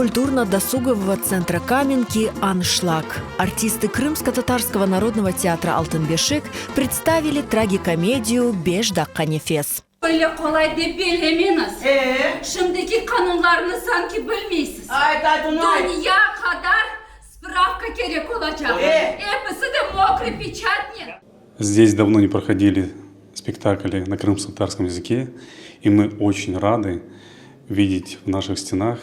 культурно-досугового центра Каменки «Аншлаг». Артисты Крымско-татарского народного театра «Altın beşik» представили трагикомедию «Beş daqqa nefes». Öyle qolay dep bellemeñiz. E? Şimdiki qanunlarnı sanki bilmeysiz. Ayt, ayt, onı ayt. Dünya qadar spravka kerek olacaq. E? Episi de mokriy peçatnen. Здесь давно не проходили спектакли на крымско-татарском языке, и мы очень рады видеть в наших стенах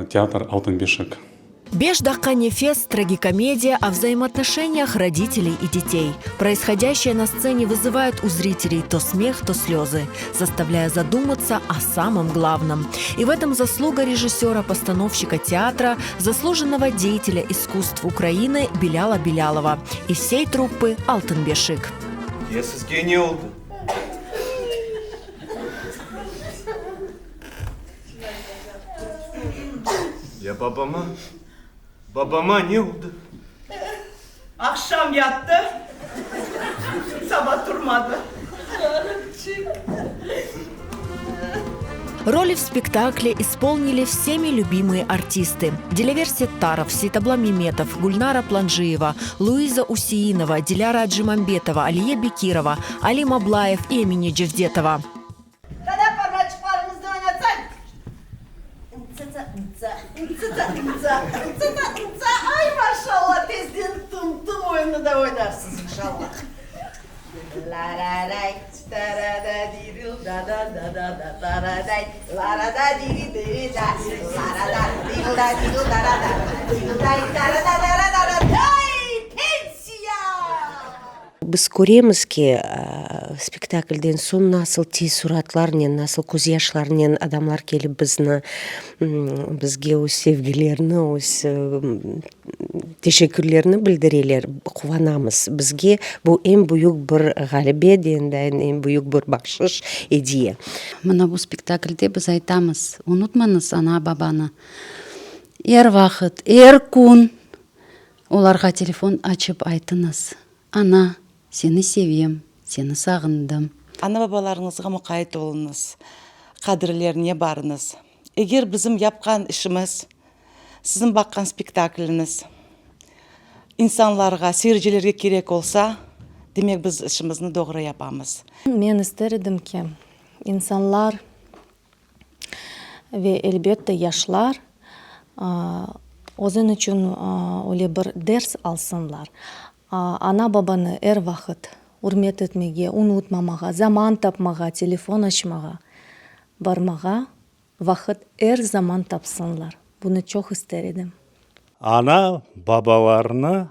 театр Altın beşik. Beş daqqa nefes – трагикомедия о взаимоотношениях родителей и детей. Происходящее на сцене вызывает у зрителей то смех, то слезы, заставляя задуматься о самом главном. И в этом заслуга режиссера-постановщика театра, заслуженного деятеля искусств Украины Беляла Белялова и всей труппы «Altın beşik». Ya sizge ne oldı? Ya babama, babama ne oldı? Aqşam yattı, saba turmadı. Роли в спектакле исполнили всеми любимые артисты. Дилявер Сеттаров, Сейтабла Меметов, Гульнара Планжиева, Луиза Усеинова, Диляра Аджимамбетова, Алие Бекирова, Алим Аблаев и Эмине Джевдетова. Qana parmaçıqlarımıznı oynatsañ. Ntsıtsa-ntsa, ntsıtsa-ntsa, ntsıtsa-ntsa, ay, maşalla, tezden tım-tım oyunını da oynarsız, inşalla. La-ra-ray, ta-ra-da-di-dil-da-da-da-da-da, ta-ra-day, la-ra-da-di-di-di-da, la-ra-da-dil-da-dil-da-ra-da, dil-day, ta-ra-da-da-ra-da-ra-day, pensiya! Biz köremiz ki, spektaklden soñ nasıl teessuratlarnen, nasıl közyaşlarnen adamlar kelip bizni, bizge öz sevgilerini, öz teşekkürlerini bildireler, quvanamız. Bizge bu eñ büyük bir ğalebe, dayın eñ büyük bir bahşış, ediye. Mına bu spektaklde biz aytamız, unutmañız ana-babanı. Er vaqıt, er kün olarğa telefon açıp aytıñız, Ana, seni sevem, seni sağındım. Ana-babalarıñızğa muqayt oluñız, qadirlerine barıñız. Eger bizim yapqan işimiz, siziñ baqqan spektakliñiz insanlarğa, seyircilerge kerek olsa, demek biz işimizni doğru yapamız. Men ister edim ki, insanlar ve, elbette, yaşlar özün içün öyle bir ders alsınlar. Ana-babanı er vaqıt ürmet etmege, unutmamağa, zaman tapmağa, telefon açmağa, barmağa vaqıt er zaman tapsınlar. Bunı çoq ister edim. Ana, babalarını,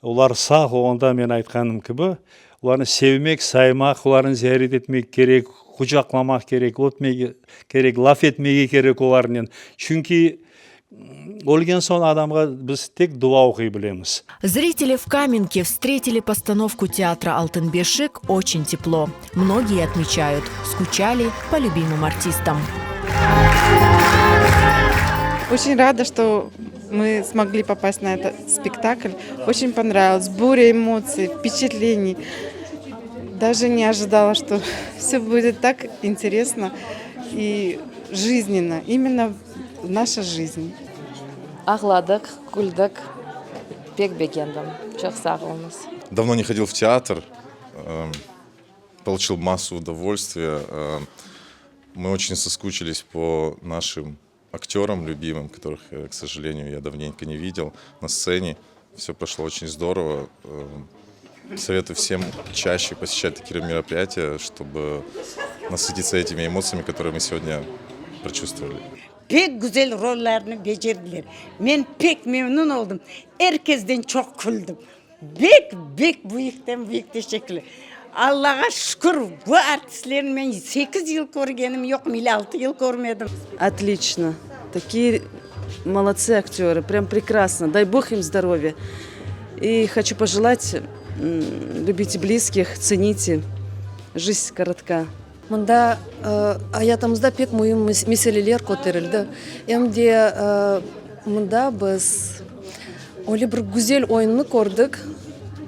olar sağ olğanda, men aytqanım kibi, olarnı sevmek, saymaq, olarnı ziyaret etmek kerek, qucaqlamaq kerek, öpmek kerek, laf etmege kerek olarnen. Çünki ölgen soñ adamğa biz tek dua oquy bilemiz. Zriteli v Kamenke vstretili postanovku teatra Altın beşik oçen teplo. Mnogie otmeçayut, skuçali po lübimım artistam. Oçen rada, çto mı smogli popast na etot spektakl. Oçen ponravilos, burya emotsiy, vpeçetleniy. Daje ne ojidala, çto vse budet tak interesno i jiznenno, imenno naşa jizn. Ağladıq, küldik, pek begendim. Çoq sağ oluñız. Davno ne hodil v teatr, получил массу удовольствия. Мы очень соскучились по нашим актерам любимым, которых, к сожалению, я давненько не видел на сцене. Все прошло очень здорово. Советую всем чаще посещать такие мероприятия, чтобы насытиться этими эмоциями, которые мы сегодня прочувствовали. Pek güzel rollerni becerdiler. Men pek memnün oldım. Er kezden çoq küldim. Bek, bek büyükten büyük teşekkürler. Allağa şükür, bu artistlerni men sekiz yıl körgenim yoq, ili altı yıl körmedim. Otliçno, takiye molodtsı aktörı, prям prekrasno, day bog im zdorovya. I hoçu pojelat, lübite blizkih, tsenite, jizn korotka. Mında ayatımızda pek müim meseleler köterildi. Em de mında biz öyle bir güzel oyunnı kördik.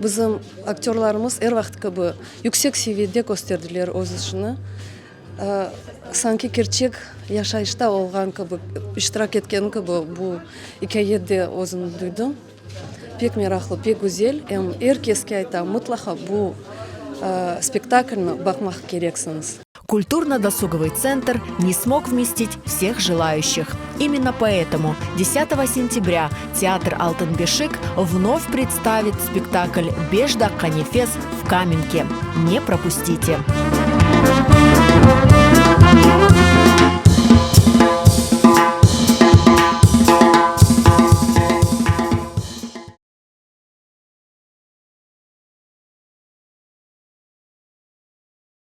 Bizim aktörlarımız er vaqıt kibi yüksek seviyede kösterdiler öz işini. Sanki kerçek yaşayışta olğan kibi, iştirak etken kibi bu ikâyede özümni duydım. Pek meraqlı, pek güzel. Em er keske aytam, mıtlaqa bu spektaklni baqmaq kereksiñiz. Культурно-досуговый центр не смог вместить всех желающих. Именно поэтому 10 сентября театр «Altın beşik» вновь представит спектакль «Beş daqqa nefes» в Каменке. Не пропустите!